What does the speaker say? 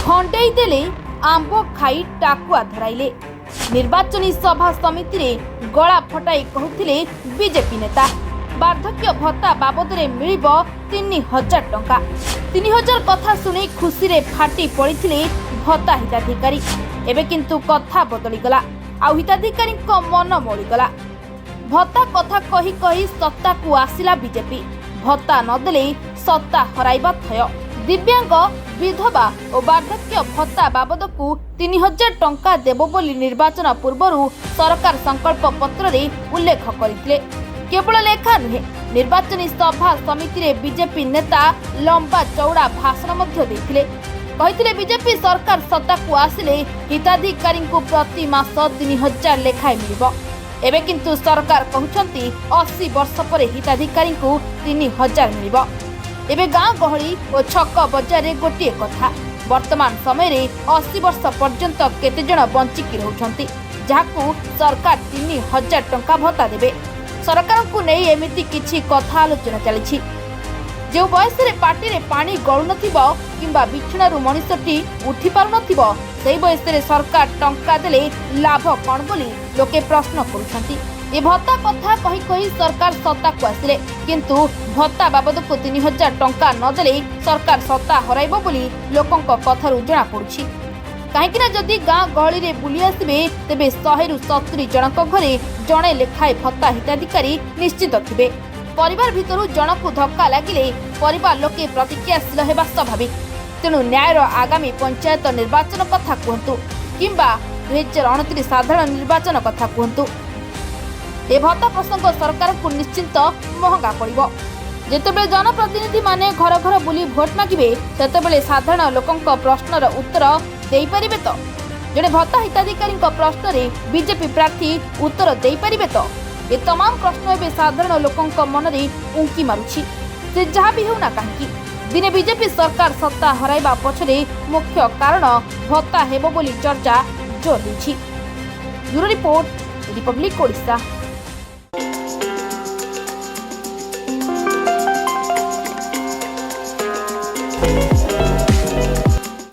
ଭଣ୍ଡେଇ ଦେଲେ, ଆମ୍ବ ଖାଇ ଟାକୁଆ ଧରାଇଲେ। ନିର୍ବାଚନୀ ସଭା ସମିତିରେ ଗଳା ଫଟାଇ କହୁଥିଲେ ବିଜେପି ନେତା, ବାର୍ଦ୍ଧକ୍ୟ ଭତ୍ତା ବାବଦରେ ମିଳିବ 3000 ଟଙ୍କା। 3000 କଥା ଶୁଣି ଖୁସିରେ ଫାଟି ପଡ଼ିଥିଲେ ଭତ୍ତା ହିତାଧିକାରୀ। ଏବେ କିନ୍ତୁ କଥା ବଦଳିଗଲା ଆଉ ହିତାଧିକାରୀଙ୍କ ମନ ମଳିଗଲା। ଭତ୍ତା କଥା କହି କହି ସତ୍ତାକୁ ଆସିଲା ବିଜେପି। ଭତ୍ତା ନଦେଲେ ସତ୍ତା ହରାଇବା ଥୟ। ଦିବ୍ୟାଙ୍ଗ, ବିଧବା ଓ ବାର୍ଦ୍ଧକ୍ୟ ଭତ୍ତା ବାବଦକୁ 3000 ଟଙ୍କା ଦେବ ବୋଲି ନିର୍ବାଚନ ପୂର୍ବରୁ ସରକାର ସଂକଳ୍ପ ପତ୍ରରେ ଉଲ୍ଲେଖ କରିଥିଲେ। କେବଳ ଲେଖା ନୁହେଁ, ନିର୍ବାଚନୀ ସଭା ସମିତିରେ ବିଜେପି ନେତା ଲମ୍ବା ଚଉଡ଼ା ଭାଷଣ ମଧ୍ୟ ଦେଇଥିଲେ। କହିଥିଲେ, ବିଜେପି ସରକାର ସତ୍ତାକୁ ଆସିଲେ ହିତାଧିକାରୀଙ୍କୁ ପ୍ରତି ମାସ 3000 ଲେଖାଏଁ ମିଳିବ। ଏବେ କିନ୍ତୁ ସରକାର କହୁଛନ୍ତି, 80 ବର୍ଷ ପରେ ହିତାଧିକାରୀଙ୍କୁ 3000 ମିଳିବ। ଏବେ ଗାଁ ଗହଳି ଓ ଛକ ବଜାରରେ ଗୋଟିଏ କଥା, ବର୍ତ୍ତମାନ ସମୟରେ 80 ବର୍ଷ ପର୍ଯ୍ୟନ୍ତ କେତେଜଣ ବଞ୍ଚିକି ରହୁଛନ୍ତି, ଯାହାକୁ ସରକାର 3000 ଟଙ୍କା ଭତ୍ତା ଦେବେ? ସରକାରଙ୍କୁ ନେଇ ଏମିତି କିଛି କଥା ଆଲୋଚନା ଚାଲିଛି। ଯେଉଁ ବୟସରେ ପାଟିରେ ପାଣି ଗଳୁନଥିବ କିମ୍ବା ବିଛଣାରୁ ମଣିଷଟି ଉଠି ପାରୁନଥିବ, ସେହି ବୟସରେ ସରକାର ଟଙ୍କା ଦେଲେ ଲାଭ କ'ଣ ବୋଲି ଲୋକେ ପ୍ରଶ୍ନ କରୁଛନ୍ତି। ଏ ଭତ୍ତା କଥା କହି କହି ସରକାର ସତ୍ତାକୁ ଆସିଲେ, କିନ୍ତୁ ଭତ୍ତା ବାବଦକୁ 3000 ଟଙ୍କା ନଦେଲେ ସରକାର ସତ୍ତା ହରାଇବ ବୋଲି ଲୋକଙ୍କ କଥାରୁ ଜଣାପଡୁଛି। କାହିଁକିନା ଯଦି ଗାଁ ଗହଳିରେ ବୁଲି ଆସିବେ, ତେବେ 100ରୁ 70 ଜଣଙ୍କ ଘରେ ଜଣେ ଲେଖାଏଁ ଭତ୍ତା ହିତାଧିକାରୀ ନିଶ୍ଚିତ ଥିବେ। ପରିବାର ଭିତରୁ ଜଣକୁ ଧକ୍କା ଲାଗିଲେ ପରିବାର ଲୋକେ ପ୍ରତିକ୍ରିୟାଶୀଳ ହେବା ସ୍ୱାଭାବିକ। ତେଣୁ ନ୍ୟାୟର ଆଗାମୀ ପଞ୍ଚାୟତ ନିର୍ବାଚନ କଥା କୁହନ୍ତୁ କିମ୍ବା 2029 ସାଧାରଣ ନିର୍ବାଚନ କଥା କୁହନ୍ତୁ, ଏ ଭତ୍ତା ପ୍ରସଙ୍ଗ ସରକାରଙ୍କୁ ନିଶ୍ଚିନ୍ତ ମହଙ୍ଗା ପଡ଼ିବ। ଯେତେବେଳେ ଜନପ୍ରତିନିଧିମାନେ ଘର ଘର ବୁଲି ଭୋଟ ମାଗିବେ, ସେତେବେଳେ ସାଧାରଣ ଲୋକଙ୍କ ପ୍ରଶ୍ନର ଉତ୍ତର ଦେଇପାରିବେ ତ? ଜଣେ ଭତ୍ତା ହିତାଧିକାରୀଙ୍କ ପ୍ରଶ୍ନରେ ବିଜେପି ପ୍ରାର୍ଥୀ ଉତ୍ତର ଦେଇପାରିବେ ତ? ଏ ତମାମ ପ୍ରଶ୍ନ ଏବେ ସାଧାରଣ ଲୋକଙ୍କ ମନରେ ଉଙ୍କି ମାରୁଛି। ସେ ଯାହା ବି ହେଉନା କାହିଁକି, ଦିନେ ବିଜେପି ସରକାର ସତ୍ତା ହରାଇବା ପଛରେ ମୁଖ୍ୟ କାରଣ ଭତ୍ତା ହେବ ବୋଲି ଚର୍ଚ୍ଚା ଜୋର ଦେଇଛି। Bureau report, republic Odisha.